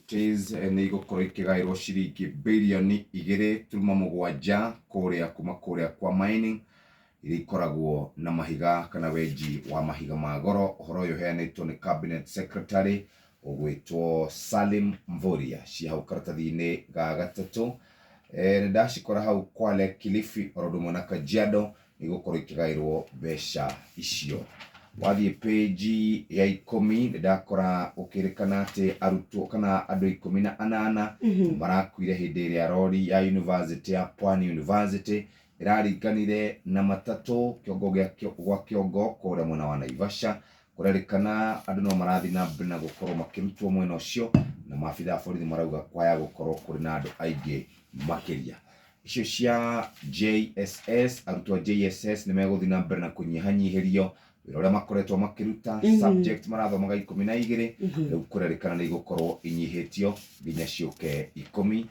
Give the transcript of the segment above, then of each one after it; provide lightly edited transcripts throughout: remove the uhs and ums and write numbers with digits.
Counties nĩ igũkorwo ikĩgaĩrwo ciringi birioni 2.7 kũrĩa kuma kũrĩa kwa mining iria ikoragwo na mahiga kana wenji wa mahiga ma goro. Ũhoro ũyũ ũheanĩtwo nĩ cabinet secretary ũgwĩtwo Salim Mvurya ci hau karatathi-inĩ ga gatatũ. Nĩ ndacikora hau Kwale, Kilifi oro ũndũ ũmwe na Kajiado nĩ igũkorwo ikĩgaĩrwo mbeca icio. Wathiĩ page ya 10 nĩ ndakora gũkĩrĩkana atĩ arutwo kana andũ 18 marakuire hĩndĩ ĩrĩa rori ya university ya Pwani University ĩraringanire na matatũ kĩongo gwa kĩongo kũrĩa mwena wa Naivasha. Kũrerĩkana andũ no marathiĩ na mbere na gũkorwo makĩrutwo mwena ũcio, na maabitha a borithi marauga kwaya gũkorwo kũrĩ na andũ aingĩ makĩria. Icio cia JSS, arutwo a JSS nĩ megũthiĩ na mbere na kũnyihanyihĩrio wĩra ũrĩa makoretwo makĩruta. Subject marathomaga 12, rĩu kũrerĩkana nĩ igũkorwo inyihĩtio nginya ciũke 10.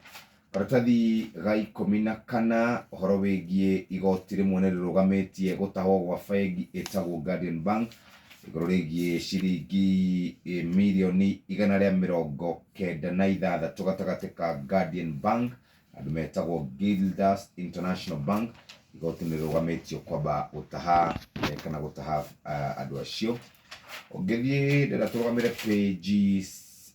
Karatathi ga 14, ũhoro wĩgiĩ igoti rĩmwe nĩ rĩrũgamĩtie gũtahwo gwa bengi ĩtagwo Guardian Bank igũrũ rĩgiĩ ciringi mirioni 196 gatagatĩ ka Guardian Bank na andũ metagwo Gildas International Bank. Igoti nĩ rĩrũgamĩtio kwamba gũtaha kana gũtaha andũ acio. Ũngĩthiĩ ndĩrenda tũrũgamĩre page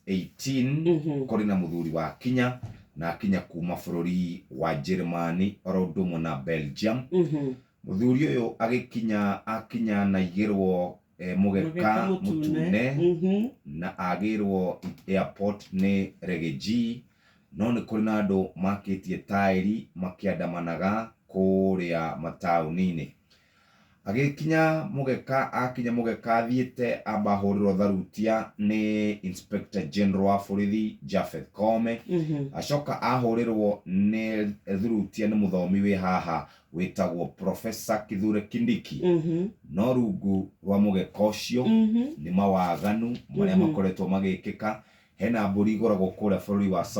18, kũrĩ na mũthuri wa kinya na akinya kuma bũrũri wa Njĩrĩmani oro ũndũ ũmwe na Belgium. Mũthuri ũyũ agĩkinya akinya na igĩrwo mũgeka mũtune na agĩrwo airport nĩ Reggae, no nĩ kũrĩ na andũ makĩtie taĩri makĩandamanaga kũrĩa mataũni-inĩ. Agĩkinya mũgeka, akinya mũgeka athiĩte amba ahũrĩrwo tharutia nĩ Inspector General wa borithi Japheth Koome, acoka ahũrĩrwo nĩ thurutia nĩ mũthomi wĩ haha wĩtagwo Professor Kithure Kindiki. No rungu rwa mũgeka ũcio nĩ mawaganu marĩa makoretwo magĩkĩka. Hena mbũri igũragwo kũrĩa bũrũri wa